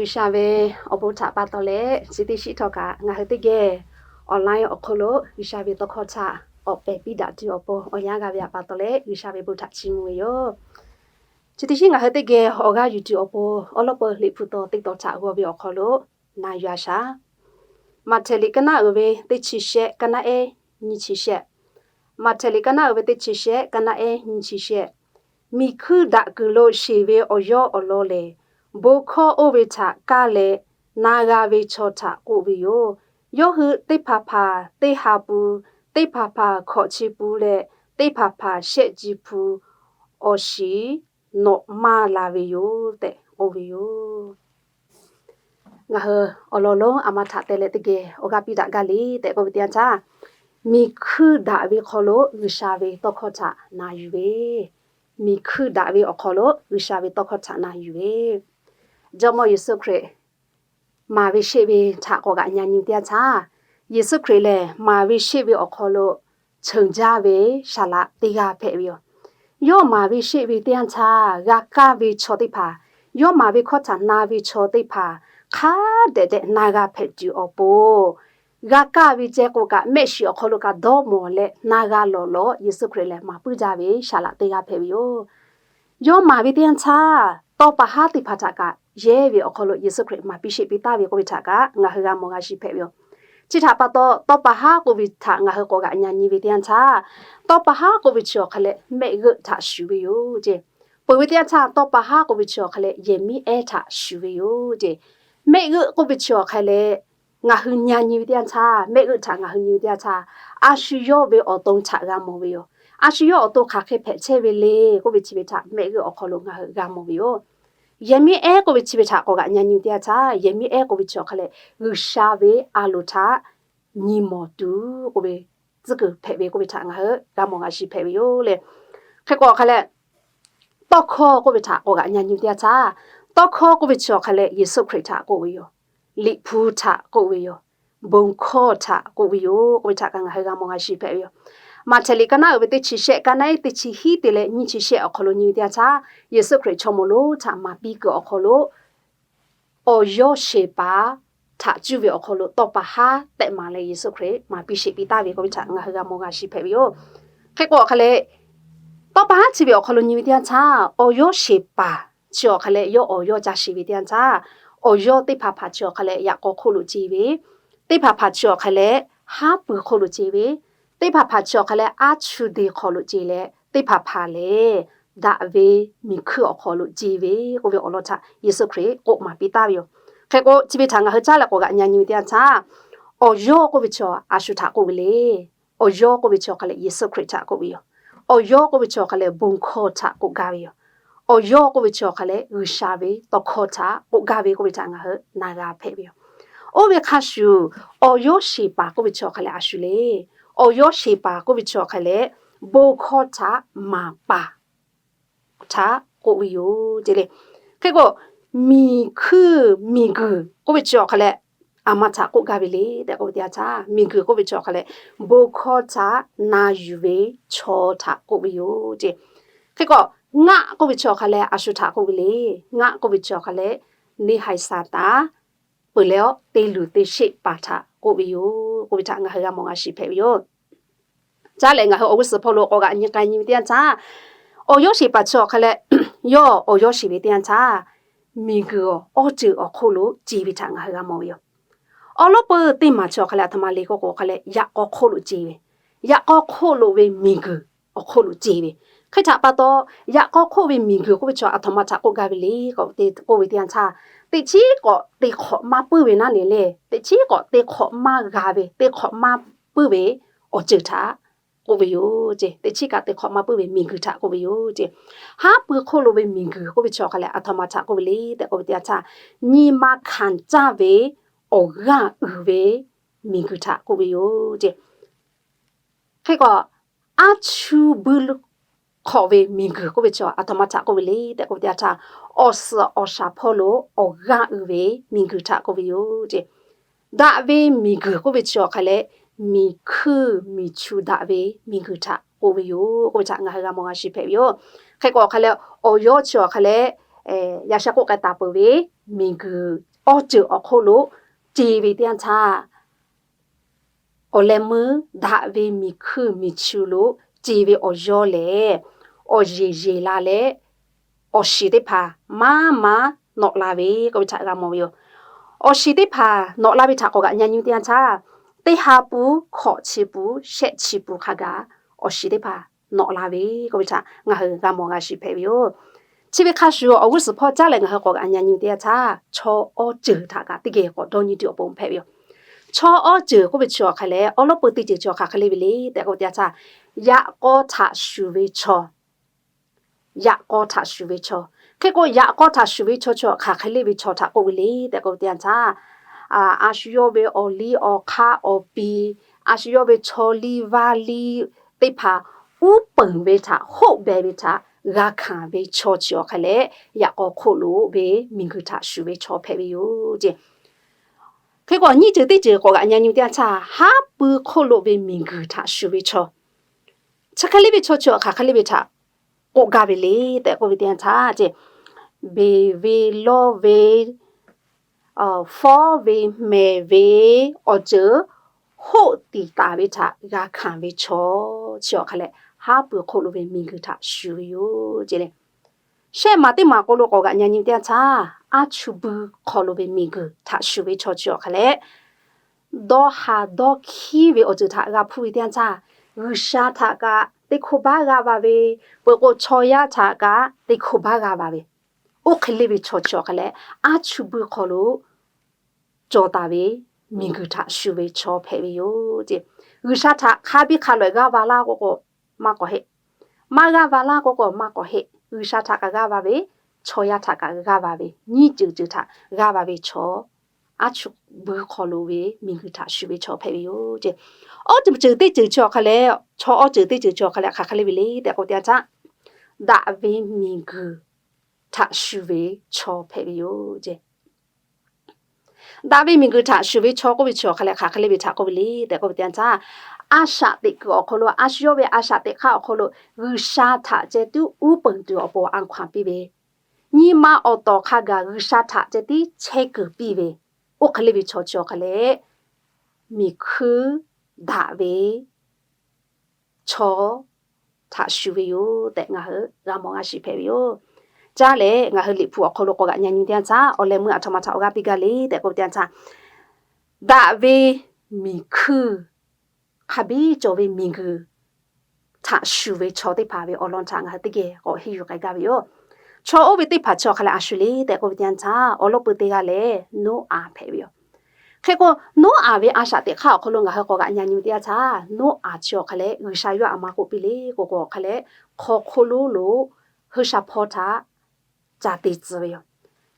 G'uiˬsha ve awˬ bon htaꞈ pa taw leh, chi teˇ shiˉ htawˇ kaꞈ ngaˬ hui teˇ geh online awˬ hk'aw lo G'uiˬsha ve tawˇ hkawˇ htaꞈ k'awꞈ pehˬ piˇ daꞈ tuˬ awˬ pon awˬ yanˇ g'a ve htaꞈ pa taw leh, G'uiˬsha ve bon htaꞈ chiˇ mvuh ve yoˬ. Chi teˇ shiˉ ngaˬ hui teˇ geh awˬ g'aˇ yuˬ tuˬ awˬ pon, awˉ lawˉ peu Liꞈ hpu taw teˇ taw htaꞈ g'aw ve awˬ hk'aw lo na yuˬ a shaˍ. Maꞈhtehˍ liꞈ kaˇ naˉ uiˍ ve teˇ chi shehˆ, kaˇ naˉ ehˉ nyiˇ chi shehˆ. Maꞈhtehˍ liꞈ kaˇ naˉ uiˍ ve teˇ chi shehˆ, kaˇ naˉ ehˉ nyiˇ chi shehˆ. Miˬ hkuiˇ daꞈ kuiˬ lo sheˍ ve awˬ yawˇ awˬ lawn lehˬ, bon hkawˇ oˇ ve htaꞈ kaˇ leh na g'a ve chaw htaꞈ k'oˆ ve yoˬ. Yawˇ hui teˇ hpaˍ hpaˍ teˇ ha pun, teˇ hpaˍ hpaˍ hkawꞈ chi pun leh teˇ hpaˍ hpaˍ shehˆ ji pun awˬ shiˍ nawꞈ maˇ la ve yoˬ tehꞈ k'oˆ ve yoˬ. Ngaˬ hui awˬ lawn lonˉ a ma htaꞈ te leh teˇ geh awˬ g'aˇ piˇ daꞈ gaˇ le tehꞈ k'oˆ ve teˇ yanˇ htaˇ, miˬ hkuiˇ daꞈ ve hk'aw lo G'uiˬsha ve tawˇ hkawˇ htaꞈ na yuˬ ve, miˬ hkuiˇ daꞈ ve awˬ hk'aw lo G'uiˬsha ve tawˇ hkawˇ htaꞈ na yuˬ ve, Jawˇmawˇ Yeˍsuˆ Hkriꞈ maˍ ve sheˆ ve htaꞈ k'awꞈ g'aꞈ nyi nyi ve teˇ yanˇ htaˇ, Yeˍsuˆ Hkriꞈ lehˬ maˍ ve sheˆ ve awˬ hk'aw lo cheunˍ jaˇ ve saˍ laꞈ teˇ g'aˇ hpehꞈ ve yoˬ. Yawˇ maˍ ve sheˆ ve teˇ yanˇ htaˇ, g'a kaˇ ve chaw teˇ hpaˍ, yawˇ maˍ ve hkawˇ htaꞈ na ve chaw teˇ hpaˍ hk'a dehꞈ dehꞈ na g'a hpehꞈ tuˬ awˬ pon, g'a kaˇ ve ceh k'o kaꞈ, mehˆ shiˍ awˬ hk'aw lo kaꞈ dawˇ mawˬ leh na g'a lawˬ lawˬ Yeˍsuˆ Hkriꞈ lehˬ maˍ puiˉ jaˇ ve saˍ laꞈ teˇ g'aˇ hpehꞈ ve yoˬ. Yawˇ maˍ ve teˇ yanˇ htaˇ, tawˇ pa haˉ teˇ hpaˍ htaꞈ kaꞈ yehˇ ve awˬ hk'aw lo Yeˍsuˆ Hkriꞈ maˍ piˇ sheˆ piˇ taˍ ve k'oˆ ve htaꞈ kaꞈ ngaˬ hui g'a mawˬ g'a shiˍ hpehꞈ ve yoˬ. Chi htaꞈ pa taw, tawˇ pa haˉ k'oˆ ve htaꞈ ngaˬ hui k'awꞈ g'aꞈ nyi nyi ve teˇ yanˇ htaˇ, tawˇ pa haˉ k'oˆ ve chi awˬ hk'a leh mehˆ g'euˆ htaꞈ shuˍ ve yoˬ ce. Peuˬ ve teˇ yanˇ htaˇ, tawˇ pa haˉ k'oˆ ve chi awˬ hk'a leh yehˬ miˉ ehˉ htaꞈ shuˍ ve yoˬ ce. Mehˆ g'euˆ k'oˆ ve chi awˬ hk'a leh ngaˬ hui nyi nyi ve teˇ yanˇ htaˇ, mehˆ g'euˆ htaꞈ ngaˬ hui nyi ve teˇ yanˇ htaˇ, a shu yawˇ ve awˬ to htaꞈ g'a mawˬ ve yoˬ. A shu yawˇ awˬ to hk'aˬ hk'e hpehꞈ chehˇ ve le k'oˆ ve chi ve htaꞈ mehˆ g'euˆ awˬ hk'aw lo ngaˬ hui g'a mawˬ ve yoˬ. Yehˬ miˉ ehˉ k'oˆ ve chi ve htaꞈ k'awꞈ g'aꞈ nyi nyi ve teˇ yanˇ htaˇ, yehˬ miˉ ehˉ k'oˆ ve chi awˬ hk'a leh G'uiˬsha ve a loˍ htaꞈ nyi mawˬ tuˬ k'oˆ ve tcuhˉ kuiˬ hpehꞈ ve k'oˆ ve htaꞈ ngaˬ hui g'a mawˬ g'a shiˍ hpehꞈ ve yoˬ le. Hk'e k'o awˬ hk'a leh, tawˇ hkawˇ k'oˆ ve htaꞈ k'awꞈ g'aꞈ nyi nyi ve teˇ yanˇ htaˇ, tawˇ hkawˇ k'oˆ ve chi awˬ hk'a leh Yeˍsuˆ Hkriꞈ htaꞈ k'oˆ ve yoˬ. Liꞈ hpu htaꞈ k'oˆ ve yoˬ. Bon hkawˇ htaꞈ k'oˆ ve yoˬ k'oˆ ve htaꞈ kaꞈ ngaˬ hui g'a mawˬ g'a shiˍ hpehꞈ ve yoˬ. Maꞈhtehˍ liꞈ kaˇ naˉ uiˍ ve teˇ chi shehˆ, kaˇ naˉ ehˉ teˇ chi hiˉ te leh nyiˇ chi shehˆ awˬ hk'aw lo nyi ve teˇ yanˇ htaˇ, Yeˍsuˆ Hkriꞈ chaw moˍ lonˉ htaꞈ maˍ piˇ kuiˬ awˬ hk'aw lo awˬ yawˇ sheˍ paˍ htaꞈ cuˇ ve awˬ hk'aw lo tawˇ pa haˉ tehꞈ maˍ leh Yeˍsuˆ Hkriꞈ maˍ piˇ sheˆ piˇ taˍ ve k'oˆ ve htaꞈ ngaˬ hui g'a mawˬ g'a shiˍ hpehꞈ ve yoˬ. Hk'e k'o awˬ hk'a leh, tawˇ pa haˉ chi ve awˬ hk'aw lo nyi ve teˇ yanˇ htaˇ, awˬ yawˇ sheˍ paˍ chi awˬ hk'a leh yawˇ awˬ yawˇ ca sheˍ ve teˇ yanˇ htaˇ, awˬ yawˇ teˇ hpaˍ hpaˍ chi awˬ hk'a leh yaꞈ k'aw hk'oˆ lo ce ve, teˇ hpaˍ hpaˍ chi awˬ hk'a leh haˉ pui hk'oˆ lo ce ve, teˇ hpaˍ hpaˍ chi awˬ hk'a leh aˉ chu de hk'aw lo ce leh, teˇ hpaˍ hpaˍ lehˬ daꞈ ve miˬ hkuiˇ awˬ hk'aw lo ce ve k'oˆ ve awˬ lawn htaꞈ Yeˍsuˆ Hkriꞈ k'oˆ maˍ piˇ taˍ ve yoˬ. Hk'e k'o chi ve htaꞈ ngaˬ hui caˉ leh k'awꞈ g'aꞈ nyi nyi ve teˇ yanˇ htaˇ, awˬ yawˇ k'oˆ ve chi a shu htaꞈ k'oˆ ve le. Awˬ yawˇ k'oˆ ve chi awˬ hk'a leh Yeˍsuˆ Hkriꞈ htaꞈ k'oˆ ve yoˬ. Awˬ yawˇ k'oˆ ve chi awˬ hk'a leh bon hkawˇ htaꞈ k'oˆ gaˇ ve yoˬ. Awˬ yawˇ k'oˆ ve chi awˬ hk'a leh G'uiˬsha ve tawˇ hkawˇ htaꞈ k'oˆ gaˇ ve k'oˆ ve htaꞈ ngaˬ hui na g'a hpehꞈ ve yoˬ. Oˇ ve hk'a shuˍ, awˬ yawˇ sheˍ paˍ k'oˆ ve chi awˬ hk'a leh a shu le. Awˬ yawˇ sheˍ paˍ k'oˆ ve chi awˬ hk'a leh bon hkawˇ htaꞈ maˍ paˍ htaꞈ k'oˆ ve yoˬ ce le. Hk'e k'o, miˬ hkuiˇ miˬ guiˬ k'oˆ ve chi awˬ hk'a leh a ma htaꞈ k'oˆ gaˇ ve le tehꞈ k'oˆ ve teˇ yanˇ htaˇ, miˬ guiˬ k'oˆ ve chi awˬ hk'a leh bon hkawˇ htaꞈ na yuˬ ve chaw htaꞈ k'oˆ ve yoˬ ce. Hk'e k'o, ngaˆ k'oˆ ve chi awˬ hk'a leh a shu htaꞈ k'oˆ ve le. Ngaˆ k'oˆ ve chi awˬ hk'a leh neˇ haiˬ Saˍtanˍ peuˬ leh awˬ te luˬ te sheˆ paˍ htaꞈ k'oˆ ve yoˬ k'oˆ ve htaꞈ ngaˬ hui g'a mawˬ g'a shiˍ hpehꞈ ve yoˬ. Caˉ leh ngaˬ hui awˬ g'uˇ suhˍ hpawˇ lo k'awꞈ g'aꞈ nyi k'ai nyi ve teˇ yanˇ htaˇ, awˬ yawˇ sheˍ paˍ chi awˬ hk'a leh, yawˇ awˬ yawˇ sheˍ ve teˇ yanˇ htaˇ, miˬ guiˬ awˬ awˇ ceuˬ awˬ hk'oˆ lo ce ve htaꞈ ngaˬ hui g'a mawˬ ve yoˬ. Awˬ lawn peu teˇ maˬ chi awˬ hk'a leh a htoꞈ ma le k'oˆ k'o, awˬ hk'a leh yaꞈ k'aw hk'oˆ lo ce ve, yaꞈ k'aw hk'oˆ lo ve miˬ guiˬ awˬ hk'oˆ lo ce ve. Hk'e htaꞈ pa taw, yaꞈ k'aw hk'oˆ ve miˬ guiˬ k'oˆ ve chi a htoꞈ ma htaꞈ k'oˆ gaˇ ve le k'o, k'oˆ ve teˇ yanˇ htaˇ, teˇ chiˉ k'awꞈ te hk'awꞈ maˇ puiˉ ve naˉ le le, teˇ chiˉ k'awꞈ te hk'awꞈ maˇ g'a ve, te hk'awꞈ maˇ puiˉ ve awˬ ceuˬ htaꞈ k'oˆ ve yoˬ ce. Teˇ chiˉ kaꞈ te hk'awꞈ maˇ puiˉ ve miˬ guiˬ htaꞈ k'oˆ ve yoˬ ce. Haˉ pui hk'oˆ lo ve miˬ guiˬ k'oˆ ve chi awˬ hk'a leh a htoꞈ ma htaꞈ k'oˆ ve le tehꞈ k'oˆ ve teˇ yanˇ htaˇ, nyi ma hkanˍ caˇ ve awˬ g'aˇ uiˍ ve miˬ guiˬ htaꞈ k'oˆ ve yoˬ ce. Hk'e k'o, aˉ chu buiˇ hk'awꞈ ve miˬ guiˬ k'oˆ ve chi a htoꞈ ma htaꞈ k'oˆ ve le tehꞈ k'oˆ ve teˇ yanˇ htaˇ, awˬ suhˍ awˬ shaˍ hpawˇ lo awˬ g'aˇ uiˍ ve miˬ guiˬ htaꞈ k'oˆ ve yoˬ ce. Daꞈ ve miˬ guiˬ k'oˆ ve chi awˬ hk'a leh, miˬ hkuiˇ miˬ chu daꞈ ve miˬ guiˬ htaꞈ k'oˆ ve yoˬ k'oˆ ve htaꞈ ngaˬ hui g'a mawˬ g'a shiˍ hpehꞈ ve yoˬ. Hk'e k'o awˬ hk'a leh, awˬ yawˇ chi awˬ hk'a leh yaꞈ sha k'oˆ k'ai taˍ peuˬ ve miˬ guiˬ awˇ ceuˬ awˬ hk'oˆ lo ce ve teˇ yanˇ htaˇ, awˬ leh meuˇ daꞈ ve miˬ hkuiˇ miˬ chu lo ce ve awˬ yawˇ lehˬ, awˬ yeˬ yeˬ la leh, awˬ shiˍ teˇ hpaˍ maˇ maˇ nawꞈ la ve k'oˆ ve htaꞈ g'a mawˬ ve yoˬ. Awˬ shiˍ teˇ hpaˍ nawꞈ la ve htaꞈ k'awꞈ g'aꞈ nyi teˇ yanˇ htaˇ, teˇ ha pu hkawꞈ chi pu shehˆ chi pu hk'a gaˬ awˬ shiˍ teˇ hpaˍ nawꞈ la ve k'oˆ ve htaꞈ ngaˬ hui g'a mawˬ g'a shiˍ hpehꞈ ve yoˬ. Chi ve hk'a shuˍ awˬ g'uˇ suhˍ hpawˇ caˉ leh ngaˬ hui k'awꞈ g'aꞈ nyi teˇ yanˇ htaˇ, chaw awˇ ceuˬ htaꞈ kaꞈ teˇ geh k'awꞈ dawˇ nyi tuˬ awˬ pon hpehꞈ ve yoˬ. Chaw awˇ ceuˬ k'oˆ ve chi awˬ hk'a lehˬ, awˬ lawˉ peu teˇ ceuˬ chi awˬ hk'aˬ hk'e le ve le tehꞈ k'oˆ ve teˇ yanˇ htaˇ, yaꞈ k'aw htaꞈ shuˍ ve chaw, yaꞈ k'aw htaꞈ shuˍ ve chaw. Hk'e k'o, yaꞈ k'aw htaꞈ shuˍ ve chaw chi awˬ hk'aˬ hk'e le ve chaw htaꞈ k'oˆ ve le tehꞈ k'oˆ ve teˇ yanˇ htaˇ, a shu yawˇ ve awˬ liˇ awˬ hk'aˇ awˬ pi, a shu yawˇ ve chaw liˇ vaˇ liˇ teˇ hpaˍ uˉ peunˍ ve htaꞈ hoˆ beh ve htaꞈ g'a hkanˍ ve chaw chi awˬ hk'a lehˬ, yaꞈ k'aw hk'oˆ lo ve miˬguiˬ htaꞈ shuˍ ve chaw hpehꞈ ve yoˬ ce. Hk'e k'o, nyiˇ ceuˬ teˇ ceuˬ k'awꞈ g'aꞈ nyi nyi teˇ yanˇ htaˇ, haˉ pui hk'oˆ lo ve miˬguiˬ htaꞈ shuˍ ve chaw, chi hk'e le ve chaw chi awˬ hk'aˬ hk'e le ve htaꞈ k'oˆ gaˇ ve le tehꞈ k'oˆ ve teˇ yanˇ htaˇ ce, beˬ ve lawˇ ve, fawˉ ve mehˬ ve awˬ ceuˬ hoˆ tiˍ taˍ ve htaꞈ g'a hkanˍ ve chaw chi awˬ hk'a lehˬ, haˉ pui hk'oˆ lo ve miˬguiˬ htaꞈ shuˍ ve yoˬ ce le. Shehˆ maˬ teˇ maˬ k'o lo k'awꞈ g'aꞈ nyi nyi teˇ yanˇ htaˇ, aˉ chuˇ buiˇ hk'aw lo ve miˬguiˬ htaꞈ shuˍ ve chaw chi awˬ hk'a lehˬ, dawˇ ha dawˇ hkiˉ ve awˬ ceuˬ htaꞈ g'a hpuˇ ve teˇ yanˇ htaˇ, G'uiˬsha htaꞈ kaꞈ teˇ hkawˇ baˆ g'a va ve, peuˬ k'o chaw yaˇ htaꞈ kaꞈ teˇ hkawˇ baˆ g'a va ve, oˇ hk'e le ve chaw chi awˬ hk'a lehˬ, aˉ chuˇ buiˇ hk'aw lo cawˬ taˍ ve miˬguiˬ htaꞈ shuˍ ve chaw hpehꞈ ve yoˬ ce. G'uiˬsha htaꞈ hk'a biˇ hk'a lawꞈ g'a va laˇ k'o k'o maˇ k'awꞈ heˆ, maˇ g'a va laˇ k'o k'o maˇ k'awꞈ heˆ, G'uiˬsha htaꞈ kaꞈ g'a va ve, chaw yaˇ htaꞈ kaꞈ g'a va ve, nyiˇ ceuˬ ceuˬ htaꞈ g'a va ve chaw, aˉ chuˇ buiˇ hk'aw lo ve miˬguiˬ htaꞈ shuˍ ve chaw hpehꞈ ve yoˬ ce. Awˇ ceuˬ ceuˬ teˇ ceuˬ chi awˬ hk'a lehˬ, chaw awˇ ceuˬ teˇ ceuˬ chi awˬ hk'a lehˬ hk'aˬ hk'e le ve le tehꞈ k'oˆ ve teˇ yanˇ htaˇ, daꞈ ve miˬguiˬ htaꞈ shuˍ ve chaw hpehꞈ ve yoˬ ce. Daꞈ ve miˬguiˬ htaꞈ shuˍ ve chaw k'oˆ ve chi awˬ hk'a lehˬ hk'aˬ hk'e le ve htaꞈ k'oˆ ve le tehꞈ k'oˆ ve teˇ yanˇ htaˇ, a shaꞈ teꞈ kuiˬ awˬ hk'aw lo, a shu yawˇ ve a shaꞈ teꞈ hk'aˇ awˬ hk'aw lo G'uiˬsha htaꞈ ceh tiˉ uˉ peunˍ tuˬ awˬ pon a hkaw anˬ piˇ ve, nyi ma awˬ tawˍ hk'a gaˬ G'uiˬsha htaꞈ ceh tiˉ chehˇ kuiˬ piˇ ve, oˇ hk'e le ve chaw chi awˬ hk'a lehˬ, miˬ hkuiˇ daꞈ ve chaw htaꞈ shuˍ ve yoˬ tehꞈ ngaˬ hui g'a mawˬ g'a shiˍ hpehꞈ ve yoˬ. Caˇ leh ngaˬ hui Liꞈ hpu awˬ hk'aw lo k'awꞈ g'aꞈ nyi nyi teˇ yanˇ htaˇ, awˬ leh meuˇ aˬ htoꞈ ma htaꞈ awˬ g'aˇ piˇ gaˇ le tehꞈ k'oˆ ve teˇ yanˇ htaˇ, daꞈ ve miˬ hkuiˇ hk'a biˇ cawˬ ve miˬguiˬ htaꞈ shuˍ ve chaw teˇ hpaˍ ve awˬ lawn htaꞈ ngaˬ hui teˇ geh k'awꞈ henˇ yuˬ k'ai gaˇ ve yoˬ. Chaw oˇ ve teˇ hpaˍ chi awˬ hk'a lehˬ a shu le tehꞈ k'oˆ ve teˇ yanˇ htaˇ, awˬ lawn peu teˇ g'aˇ lehˬ Noˉaꞈ hpehꞈ ve yoˬ. Hk'e k'o, Noˉaꞈ ve a shaꞈ teꞈ hk'aˇ awˬ hk'aw lo ngaˬ hui k'awꞈ g'aꞈ nyi nyi teˇ yanˇ htaˇ, Noˉaꞈ chi awˬ hk'a lehˬ G'uiˬsha yawˇ aˬ ma k'oˆ piˇ le k'o k'o awˬ hk'a lehˬ, hk'aw hk'oˆ lonˉ lo hui sha hpawˇ htaꞈ ca te tcuh ve yoˬ.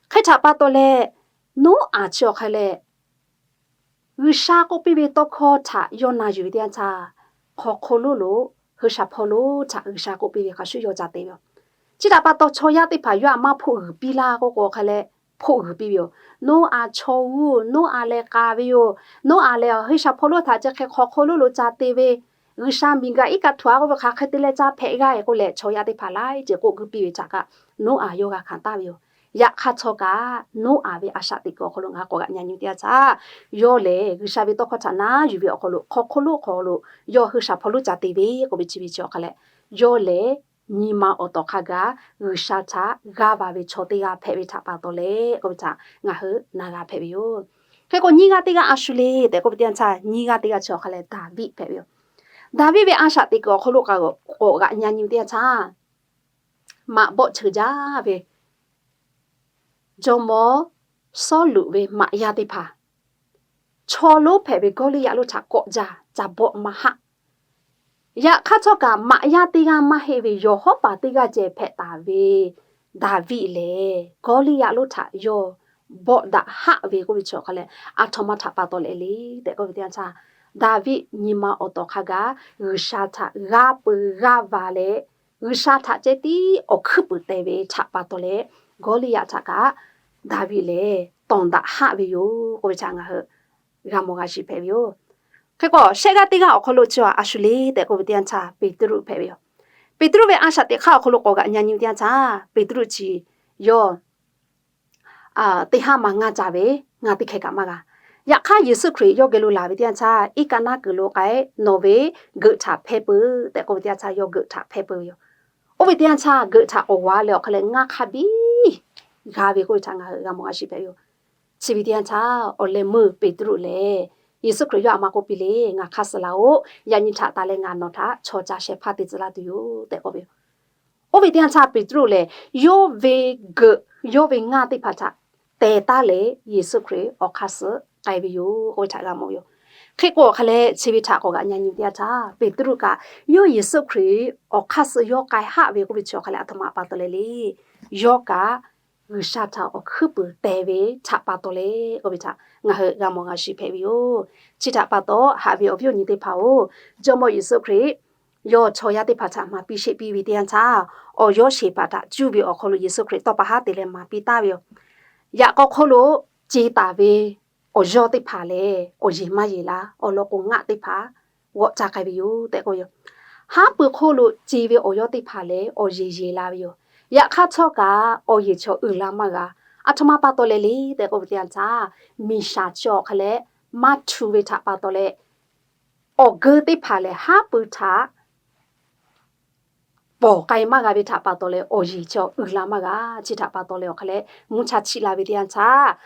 Hk'e htaꞈ pa taw leh, Noˉaꞈ chi awˬ hk'a lehˬ G'uiˬsha k'oˆ piˇ ve tawˇ hkawˇ htaꞈ yawˇ na yuˬ ve teˇ yanˇ htaˇ, hk'aw hk'oˆ lonˉ lo hui sha hpawˇ lonˉ htaꞈ G'uiˬsha k'oˆ piˇ ve hk'a shuˍ yawˇ ca te ve yoˬ. Chi htaꞈ pa taw chaw yaˇ teˇ hpaˍ yawˇ aˬ ma hpoˆ g'uiˬ piˇ laˇ k'o k'o awˬ hk'a lehˬ, hpoˆ g'uiˬ piˇ ve yoˬ. Noˉaꞈ chaw g'uˇ, Noˉaꞈ lehˬ k'a ve yoˬ. Noˉaꞈ lehˬ hui sha hpawˇ lonˉ htaꞈ ceh hk'e hk'aw hk'oˆ lonˉ lo ca te ve, G'uiˬsha miˬguiˬ iˉ kaˆ htu a k'oˆ ve hk'aˬ hk'e te leh ca hpehꞈ g'a e k'oˆ leh chaw yaˇ teˇ hpaˍ laiˉ ceuˬ k'oˆ g'uiˬ piˇ ve htaꞈ kaꞈ Noˉaꞈ yawˇ g'a hkanˍ taˍ ve yoˬ. Yaꞈ hk'aˇ htawˇ kaꞈ Noˉaꞈ ve a shaꞈ teꞈ kuiˬ awˬ hk'aw lo ngaˬ hui k'awꞈ g'aꞈ nyi nyi teˇ yanˇ htaˇ, yawˇ lehˬ G'uiˬsha ve tawˇ hkawˇ htaꞈ na yuˬ ve awˬ hk'aw lo hk'aw hk'oˆ lonˉ hk'aw lo yawˇ hui sha hpawˇ lonˉ ca te ve k'oˆ ve chi ve chi awˬ hk'a lehˬ, yawˇ lehˬ nyi ma awˬ tawˍ hk'a gaˬ G'uiˬsha htaꞈ g'aˇ va ve chaw teˇ g'aˇ hpehꞈ ve htaꞈ pa taw leh k'oˆ ve htaꞈ ngaˬ hui na g'a hpehꞈ ve yoˬ. Hk'e k'o nyiˇ g'aˇ teˇ g'aˇ a shu le tehꞈ k'oˆ ve teˇ yanˇ htaˇ, nyiˇ g'aˇ teˇ g'aˇ chi awˬ hk'a lehˬ Daˍviˆ hpehꞈ ve yoˬ. Daˍviˆ ve a shaꞈ teꞈ kuiˬ awˬ hk'aw lo k'awꞈ g'aꞈ nyi ve teˇ yanˇ htaˇ, maꞈ bawˆ cheuˬ jaˇ ve jawˇmawˇ Sawˉluꞈ ve maꞈ yaˇ teˇ hpaˍ chaw lonˉ hpehꞈ ve Gawˇliˇyaꞈ lonˉ htaꞈ kawˆ jaˇ, ca bawˆ maˇ haˆ. Yaꞈ hk'aˇ htawˇ kaꞈ maꞈ yaˇ teˇ g'aˇ maˇ heˆ ve yawˬ hawˉ paˍ teˇ g'aˇ ceh hpehꞈ taˍ ve Daˍviˆ lehˬ, Gawˇliˇyaꞈ lonˉ htaꞈ yawˇ bawˆ daꞈ haˆ ve k'oˆ ve chi awˬ hk'a lehˬ, aˬ htoꞈ ma htaꞈ pa taw leh le tehꞈ k'oˆ ve teˇ yanˇ htaˇ, Daˍviˆ nyi ma awˬ tawˍ hk'a gaˬ G'uiˬsha htaꞈ g'aˇ peu g'aˇ va leh, G'uiˬsha htaꞈ ceh tiˉ awˬ hkuiˉ puiˍ te ve htaꞈ pa taw leh, Gawˇliˇyaꞈ htaꞈ kaꞈ Daˍviˆ lehˬ tawˍ daꞈ haˆ ve yoˬ k'oˆ ve htaꞈ ngaˬ hui g'a mawˬ g'a shiˍ hpehꞈ ve yoˬ. Hk'e k'o shehˆ g'aˇ teˇ g'aˇ awˬ hk'aw lo chi a shu le tehꞈ k'oˆ ve teˇ yanˇ htaˇ Peˍtruˆ hpehꞈ ve yoˬ. Peˍtruˆ ve a shaꞈ teꞈ hk'aˇ awˬ hk'aw lo k'awꞈ g'aꞈ nyi nyi ve teˇ yanˇ htaˇ, Peˍtruˆ chi yawˇ teˇ haˉ ma ngaˇ ca ve, ngaˇ teˇ hkeh kaꞈ maˇ g'a. Yaꞈ hk'aˇ, Yeˍsuˆ Hkriꞈ yawˇ geh lo laˬ ve teˇ yanˇ htaˇ, iˉ kaˆ naˉ kuiˬ lo k'ai, nawˬ ve geuꞈ htaꞈ hpehˇ peuˬ tehꞈ k'oˆ ve teˇ yanˇ htaˇ, yawˇ geuꞈ htaꞈ hpehˇ peuˬ ve yoˬ. Oˇ ve teˇ yanˇ htaˇ, geuꞈ htaꞈ k'awꞈ g'aw leh awˬ hk'a leh ngaˇ hk'aˇ biˇ g'a ve k'oˆ ve htaꞈ ngaˬ hui g'a mawˬ g'a shiˍ hpehꞈ ve yoˬ. Chi ve teˇ yanˇ htaˇ, awˬ leh meuˇ Peˍtruˆ lehˬ, Yeˍsuˆ Hkriꞈ yawˇ aꞈ ma k'oˆ piˇ le, Ngaˬ hk'aˇ suh laˬ-oꞈ. Yaꞈ nyi htaꞈ taˍ leh ngaˬ nawˬ htaꞈ chaw ca shehˍ hpaˇ te tcuh laˇ tuˬ yoˬ tehꞈ k'oˆ ve yoˬ. Oˇ ve teˇ yanˇ htaˇ Peˍtruˆ lehˬ, yawˇ ve geuꞈ, yawˇ ve ngaˇ teˇ hpaˍ htaꞈ teh taˉ leh Yeˍsuˆ Hkriꞈ awˬ hk'aˇ suh k'ai ve yoˬ k'oˆ ve htaꞈ g'a mawˬ ve yoˬ. Hk'e k'o awˬ hk'a leh chi ve htaꞈ k'awꞈ g'aꞈ nyi nyi ve teˇ yanˇ htaˇ, Peˍtruˆ kaꞈ yawˇ Yeˍsuˆ Hkriꞈ awˬ hk'aˇ suh yawˇ k'ai haˆ ve k'oˆ ve chi awˬ hk'a leh aˬ htoꞈ ma pa taw leh le, yawˇ kaꞈ G'uiˬsha htaꞈ awˬ hkuiˉ puiˍ teh ve htaꞈ pa taw leh k'oˆ ve htaꞈ ngaˬ hui g'a mawˬ g'a shiˍ hpehꞈ ve yoˬ. Chi htaꞈ pa taw haꞈ ve awˬ viˉ awˬ nyi teˇ hpaˍ-oˬ, Jawˇmawˇ Yeˍsuˆ Hkriꞈ yawˇ chaw yaˇ teˇ hpaˍ htaꞈ maˍ piˇ sheˆ piˇ ve teˇ yanˇ htaˇ, awˬ yawˇ sheˍ hpaˍ htaꞈ cuˇ ve awˬ hk'aw lo Yeˍsuˆ Hkriꞈ tawˇ pa haˉ te leh maˍ piˇ taˍ ve yoˬ. Yaꞈ k'aw hk'oˆ lo ce taˍ ve awˬ yawˇ teˇ hpaˍ lehˬ, awˬ yeˬ maˇ yeˬ la. Awˬ lawn k'o, ngaˆ teˇ hpaˍ g'awˆ caˇ k'ai ve yoˬ tehꞈ k'oˆ ve yoˬ. Haˉ pui hk'oˆ lo ce ve awˬ yawˇ teˇ hpaˍ lehˬ, awˬ yeˬ yeˬ la ve yoˬ. Yaꞈ hk'aˇ htawˇ kaꞈ awˬ yeˬ chaw uiˍ la maˇ g'a. Aˬ htoꞈ ma pa taw leh le tehꞈ k'oˆ ve teˇ yanˇ htaˇ, miˬ shaˍ chi awˬ hk'a leh maˇ htu ve htaꞈ pa taw leh, awˬ geu teˇ hpaˍ lehˬ haˉ pui htaꞈ pawˬ k'ai maˇ g'a ve htaꞈ pa taw leh awˬ yeˬ chaw uiˍ la maˇ g'a. Chi htaꞈ pa taw leh awˬ hk'a leh mvuhˇ cha chiˆ la ve teˇ yanˇ htaˇ,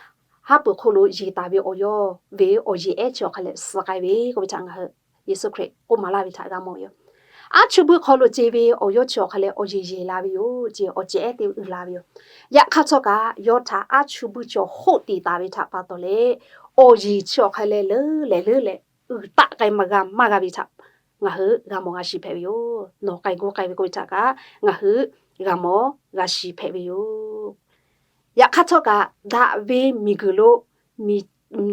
haˉ pui hk'oˆ lo yeˬ taˍ ve awˬ yawˇ ve awˬ yeˬ ehˉ chi awˬ hk'a leh suh k'ai ve k'oˆ ve htaꞈ ngaˬ hui Yeˍsuˆ Hkriꞈ k'oˆ maˍ laˇ ve htaꞈ g'a mawˬ ve yoˬ. Aˉ chuˇ buiˇ hk'aw lo ce ve awˬ yawˇ chi awˬ hk'a leh awˬ yeˬ yeˬ la ve yoˬ ce, awˬ ceh ehˉ teˇ uiˍ la ve yoˬ. Yaꞈ hk'aˇ htawˇ kaꞈ yawˇ htaꞈ aˉ chuˇ buiˇ chaw hoˆ tiˍ taˍ ve htaꞈ pa taw leh, awˬ yeˬ chi awˬ hk'a leh leuˉ leh leuˉ leh uiˍ taˆ k'ai maˇ g'a maˇ g'a ve htaꞈ ngaˬ hui g'a mawˬ g'a shiˍ hpehꞈ ve yoˬ. Nawˬ k'ai gu k'ai ve k'oˆ ve htaꞈ kaꞈ ngaˬ hui g'a mawˬ g'a shiˍ hpehꞈ ve yoˬ. Yaꞈ hk'aˇ htawˇ kaꞈ daꞈ ve miˬguiˬ lo,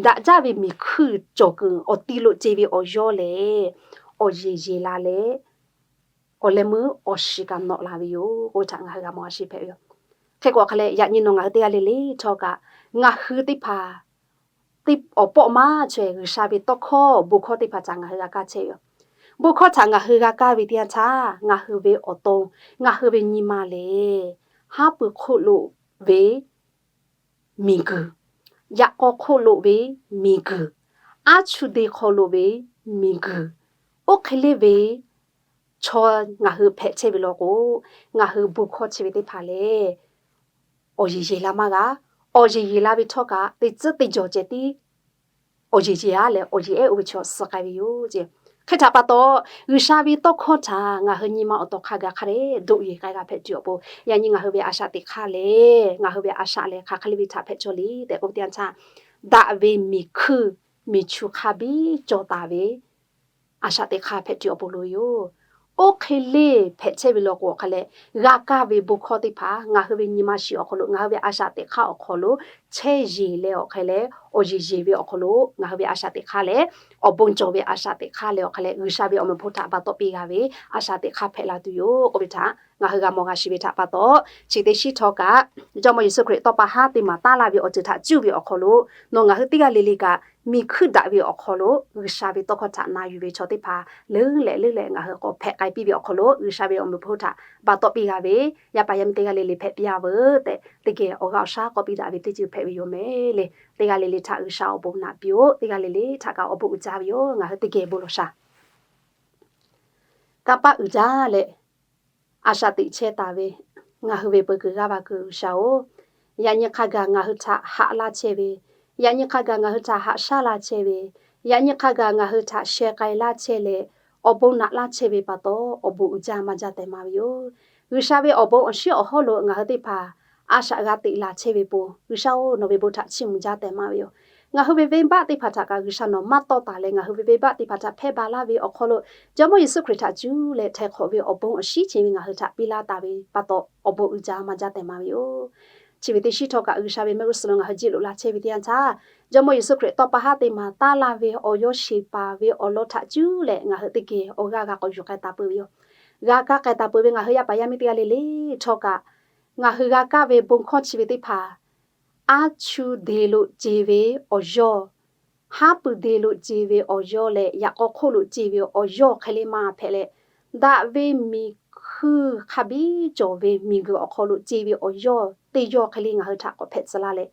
daꞈ jaˇ ve miˬ hkuiˇ cawˬ kuiˬ awˬ ti lo ce ve awˬ yawˇ lehˬ, awˬ yeˬ yeˬ la leh awˬ leh meuˇ awˬ shiˍ kaꞈ nawꞈ la ve yoˬ k'oˆ ve htaꞈ ngaˬ hui g'a mawˬ g'a shiˍ hpehꞈ ve yoˬ. Hk'e k'o awˬ hk'a leh yaꞈ nyi nawˬ ngaˬ hui teˇ g'aˇ le le htawˇ kaꞈ, ngaˬ hui teˇ hpaˍ teˇ awˬ pawˆ maˇ chaweh G'uiˬsha ve tawˇ hkawˇ bon hkawˇ teˇ hpaˍ htaꞈ ngaˬ hui g'a kaˇ chehˇ ve yoˬ. Bon hkawˇ htaꞈ ngaˬ hui g'a kaˇ ve teˇ yanˇ htaˇ, ngaˬ hui ve awˬ to, ngaˬ hui ve nyi ma lehˬ, haˉ pui hk'oˆ lo ve miˬguiˬ, yaꞈ k'aw hk'oˆ lo ve miˬguiˬ, aˉ chuˇ de hk'aw lo ve miˬguiˬ, oˇ hk'e le ve chaw ngaˬ hui hpehꞈ chehˇ ve law k'o, ngaˬ hui bon hkawˇ chi ve teˇ hpaˍ lehˬ, awˬ yeˬ yeˬ la maˇ g'a. Awˬ yeˬ yeˬ la ve htawˇ kaꞈ teˇ tcuhˉ teˇ jawˬ ceh tiˉ awˬ yeˬ yeˬ-a leh awˬ yeˬ ehˉ oˇ ve chaw suh k'ai ve yoˬ ce. Hk'e htaꞈ pa taw, G'uiˬsha ve tawˇ hkawˇ htaꞈ ngaˬ hui nyi ma awˬ taw hk'a gaˬ hk'a dehꞈ doꞈ yeˬ k'ai g'a hpehꞈ tuˬ awˬ pon, yaꞈ nyi ngaˬ hui ve a shaꞈ teꞈ hk'aˇ lehˬ, ngaˬ hui ve a shaꞈ lehˬ hk'aˬ hk'e le ve htaꞈ hpehꞈ cawˇ le tehꞈ k'oˆ ve teˇ yanˇ htaˇ, daꞈ ve miˬ hkuiˇ miˬ chu hk'a biˇ cawˬ taˍ ve a shaꞈ teꞈ hk'aˇ hpehꞈ tuˬ awˬ pon loˍ ve yoˬ. Oˇ hk'e le hpehꞈ chehˇ ve law k'o awˬ hk'a leh, g'a kaˇ ve bon hkawˇ teˇ hpaˍ ngaˬ hui ve nyi ma shiˍ awˬ hk'aw lo, ngaˬ hui ve a shaꞈ teꞈ hk'aˇ awˬ hk'aw lo chehˇ yeˬ leh awˬ hk'a leh, awˬ yeˬ yeˬ ve awˬ hk'aw lo ngaˬ hui ve a shaꞈ teꞈ hk'aˇ lehˬ, awˬ bon cawˬ ve a shaꞈ teꞈ hk'aˇ leh awˬ hk'a leh G'uiˬsha ve awˬ meꞈ awˬ hponˇ htaꞈ ba tawˆ piˇ g'a ve a shaꞈ teꞈ hk'aˇ hpehꞈ la tuˬ yoˬ k'oˆ ve htaꞈ ngaˬ hui g'a mawˬ g'a shiˍ ve htaꞈ pa taw, chi teˇ shiˉ htawˇ kaꞈ Jawˇmawˇ Yeˍsuˆ Hkriꞈ tawˇ pa haˉ te maˍ taˉ laˇ ve awˬ ceuˬ htaꞈ cuˇ ve awˬ hk'aw lo, nawˬ ngaˬ hui teˇ g'aˇ le le kaꞈ miˬ hkuiˇ daꞈ ve awˬ hk'aw lo G'uiˬsha ve tawˇ hkawˇ htaꞈ na yuˬ ve chaw teˇ hpaˍ leuˉ leh leuˉ leh ngaˬ hui k'awꞈ hpehꞈ k'ai piˇ ve awˬ hk'aw lo, G'uiˬsha ve awˬ meꞈ awˬ hponˇ htaꞈ ba tawˆ piˇ g'a ve yaˇ paˍ yaˇ miˇ teˇ g'aˇ le le hpehꞈ piˇ-a veuˬ tehꞈ, teˇ geh awˬ g'aˇ awˬ shaˉ k'awꞈ piˇ daꞈ ve teˇ ceuˬ hpehꞈ ve yoˬ mehˍ le. Teˇ g'aˇ le le htaꞈ G'uiˬsha awˬ bon naꞈ piˇ-oˆ. Teˇ g'aˇ le le htaꞈ kaꞈ awˬ bon uiˍ jaˇ ve yoˬ. Ngaˬ hui teˇ geh bon lawˬ sha. Kanˇ paˆ uiˍ jaˇ leh, a shaꞈ teꞈ chehˇ taˍ ve ngaˬ hui ve peuˬ kuiˬ g'aˇ va kuiˬ G'uiˬsha-oˬ, yaꞈ nyi hk'a gaˬ ngaˬ hui htaꞈ haꞈ laˇ chehˇ ve, yaꞈ nyi hk'a gaˬ ngaˬ hui htaꞈ haꞈ shaˉ laˇ chehˇ ve, yaꞈ nyi hk'a gaˬ ngaˬ hui htaꞈ sheh k'ai laˇ chehˇ leh, awˬ bon naꞈ laˇ chehˇ ve pa taw, awˬ bon uiˍ jaˇ maˇ jaˇ tehꞈ maˍ ve yoˬ. G'uiˬsha ve awˬ bon awˬ shinˉ awˬ hawˉ lo ngaˬ hui teˇ hpaˍ a shaꞈ g'a teꞈ laˬ chehˇ ve pon, G'uiˬsha-oˬ, nawˬ ve bon htaꞈ chiˇ mvuh jaˇ tehꞈ maˍ ve yoˬ. Ngaˬ hui ve venˇbaˆ teˇ hpaˍ htaꞈ kaꞈ G'uiˬsha nawˬ maˇ tawˆ taˍ leh, ngaˬ hui ve venˇbaˆ teˇ hpaˍ htaꞈ hpehˇ ba laˇ ve awˬ hk'aw lo, Jawˇmawˇ Yeˍsuˆ Hkriꞈ htaꞈ cuˇ leh htaiˍ hk'awꞈ ve awˬ bon awˬ shinˉ chi ve ngaˬ hui htaꞈ piˇ laˇ taˍ ve pa taw, awˬ bon uiˍ jaˇ maˇ jaˇ tehꞈ maˍ ve yoˬ. Chi ve teˇ shiˉ htawˇ kaꞈ G'uiˬsha ve mehˆ g'uˇ suhˍ lo ngaˬ hui jiˆ loꞈ la chehˇ ve teˇ yanˇ htaˇ, Jawˇmawˇ Yeˍsuˆ Hkriꞈ tawˇ pa haˉ te maˍ taˉ laˇ ve awˬ yawˇ sheˍ paˍ ve awˬ lawn htaꞈ cuˇ leh ngaˬ hui teˇ geh awˬ g'aˇ g'a k'awꞈ yuˬ k'ai taˍ peuˬ ve yoˬ. G'a kaˇ k'ai taˍ peuˬ ve ngaˬ hui yaˇ paˍ yaˇ miˇ teˇ g'aˇ le le htawˇ kaꞈ, ngaˬ hui g'a kaˇ ve bon hkawˇ chi ve teˇ hpaˍ, aˉ chu de lo ce ve awˬ yawˇ, haˉ pui de lo ce ve awˬ yawˇ leh yaꞈ k'aw hk'oˆ lo ce ve awˬ yawˇ hk'e le maˇ hpehꞈ leh, daꞈ ve miˬ hkui hk'a biˇ cawˬ ve miˬguiˬ awˬ hk'aw lo ce ve awˬ yawˇ teˇ yawˇ hk'e le ngaˬ hui htaꞈ k'awꞈ hpehꞈ tcuh laˇ leh,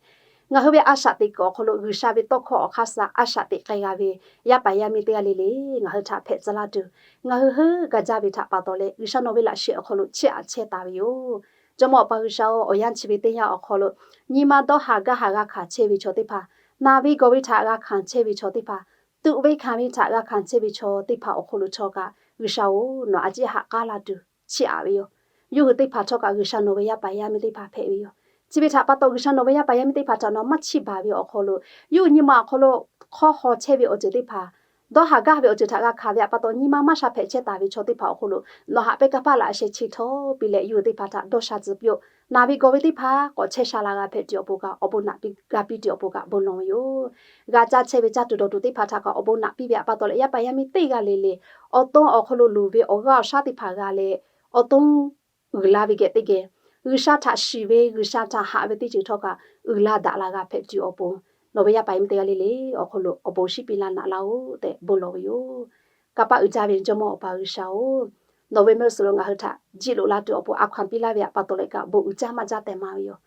ngaˬ hui ve a shaꞈ teꞈ kuiˬ awˬ hk'aw lo G'uiˬsha ve tawˇ hkawˇ awˬ hk'aˇ suh a shaꞈ teꞈ k'ai g'a ve yaˇ paˍ yaˇ miˇ teˇ g'aˇ le le ngaˬ hui htaꞈ hpehꞈ tcuh laˇ tuˬ, ngaˬ hui heuˆ gaˬ jaˇ ve htaꞈ pa taw leh G'uiˬsha nawˬ ve laꞈ sheh awˬ hk'aw lo chiˇ aꞈ chehˇ taˍ ve yoˬ. Jawˇmawˇ Awˬ pa G'uiˬsha-oˬ, awˬ yanˇ chi ve teˇ yanˇ awˬ hk'aw lo nyi ma dawˇ haˍ gaˇ haˍ g'a hkanˍ chehˇ ve chaw teˇ hpaˍ, naˬ ve gawˬ ve htaꞈ g'a hkanˍ chehˇ ve chaw teˇ hpaˍ, tuꞈ ve hkanˍ ve htaꞈ g'a hkanˍ chehˇ ve chaw teˇ hpaˍ awˬ hk'aw lo htawˇ kaꞈ G'uiˬsha-oˬ, nawˬ a ciˉ haꞈ k'aˉ laˇ tuˬ chiˇ aꞈ ve yoˬ. Yawˇ hui teˇ hpaˍ htawˇ kaꞈ G'uiˬsha nawˬ ve yaˇ paˍ yaˇ miˇ teˇ hpaˍ hpehꞈ ve yoˬ. Chi ve htaꞈ pa taw G'uiˬsha nawˬ ve yaˇ paˍ yaˇ miˇ teˇ hpaˍ htaꞈ nawˬ maˇ chiˇ baˬ ve awˬ hk'aw lo, yawˇ hui nyi ma awˬ hk'aw lo hk'awˇ haw chehˇ ve awˬ ceuˬ teˇ hpaˍ, dawˇ haˍ gaˇ ve awˬ ceuˬ htaꞈ g'a hkanˍ ve htaꞈ pa taw nyi ma maˇ sha hpehꞈ chehˇ taˍ ve chaw teˇ hpaˍ awˬ hk'aw lo nawˬ haꞈ pehnˇ kanˇ paˆ laꞈ sheh chi htawˇ piˇ leh yawˇ hui teˇ hpaˍ htaꞈ dawˇ sha tcuh piˇ-oˆ. Naˬ ve gawˬ ve teˇ hpaˍ k'awꞈ chehˇ sha la g'a hpehꞈ tuˬ awˬ pon kaꞈ awˬ bon naꞈ piˇ g'a piˇ tuˬ awˬ pon kaꞈ bon lawˬ ve yoˬ. G'a caˇ chehˇ ve caˇ tuˬ dawˬ tuˬ teˇ hpaˍ htaꞈ kaꞈ awˬ bon naꞈ piˇ ve htaꞈ pa taw leh yaˇ paˍ yaˇ miˇ teˇ g'aˇ le le awˬ to awˬ hk'aw lo luˬ ve awˬ g'aˇ awˬ shaˉ teˇ hpaˍ g'a leh, awˬ to uiˍ la ve geh teˇ geh, G'uiˬsha htaꞈ shiˍ ve G'uiˬsha htaꞈ haꞈ ve teˇ ceuˬ htawˇ kaꞈ uiˍ la daꞈ la g'a hpehꞈ tuˬ awˬ pon, nawˬ ve yaˇ paˍ yaˇ miˇ teˇ g'aˇ le le awˬ hk'aw lo awˬ bon shinˉ piˇ laˇ naꞈ laˇ-oˆ tehꞈ bon lawˬ ve yoˬ. Kanˇ paˆ uiˍ jaˇ ve Jawˇmawˇ Awˬ pa G'uiˬsha-oˬ, nawˬ ve mehˆ g'uˇ suhˍ lo ngaˬ hui htaꞈ jiˆ loꞈ la tuˬ awˬ pon a hkaw-anˬ piˇ laˇ ve htaꞈ pa taw leh kaꞈ bon uiˍ jaˇ maˇ jaˇ tehꞈ maˍ ve yoˬ.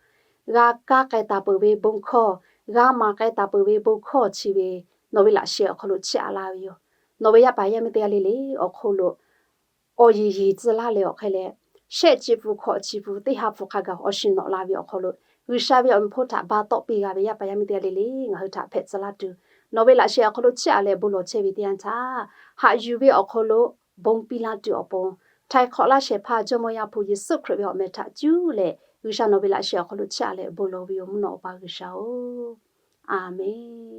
G'a kaˇ k'ai taˍ peuˬ ve bon hkawˇ, g'a maˍ k'ai taˍ peuˬ ve bon hkawˇ chi ve nawˬ ve laꞈ sheh awˬ hk'aw lo chiˇ aꞈ laˇ ve yoˬ. Nawˬ ve yaˇ paˍ yaˇ miˇ teˇ g'aˇ le le awˬ hk'aw lo awˬ yeˬ yeˬ tcuh laˇ leh awˬ hk'e leh, shehˆ chi pfuhˍ hkawꞈ chi pfuhˍ teˇ ha hpu hk'a gaˬ awˬ shiˍ nawꞈ la ve awˬ hk'aw lo, G'uiˬsha ve awˬ meꞈ hpawˇ htaꞈ ba tawˆ piˇ g'a ve yaˇ paˍ yaˇ miˇ teˇ g'aˇ le le ngaˬ hui htaꞈ hpehꞈ tcuh laˇ tuˬ, nawˬ ve laꞈ sheh awˬ hk'aw lo chiˇ aꞈ leh bon lawˬ chehˇ ve teˇ yanˇ htaˇ, haꞈ yuˬ ve awˬ hk'aw lo bon piˇ laˇ tuˬ awˬ pon, htaiˍ hk'awꞈ laˇ shehˍ hpaˇ Jawˇmawˇ Yaˇ hpu Yeˍsuˆ Hkriꞈ ve awˬ meh htaꞈ cuˇ leh G'uiˬsha nawˬ ve laꞈ sheh awˬ hk'aw lo chiˇ aꞈ leh bon lawˬ ve yoˬ, mvuhˇ naw Awˬ pa G'uiˬsha-oˬ, Aˍmenˍ.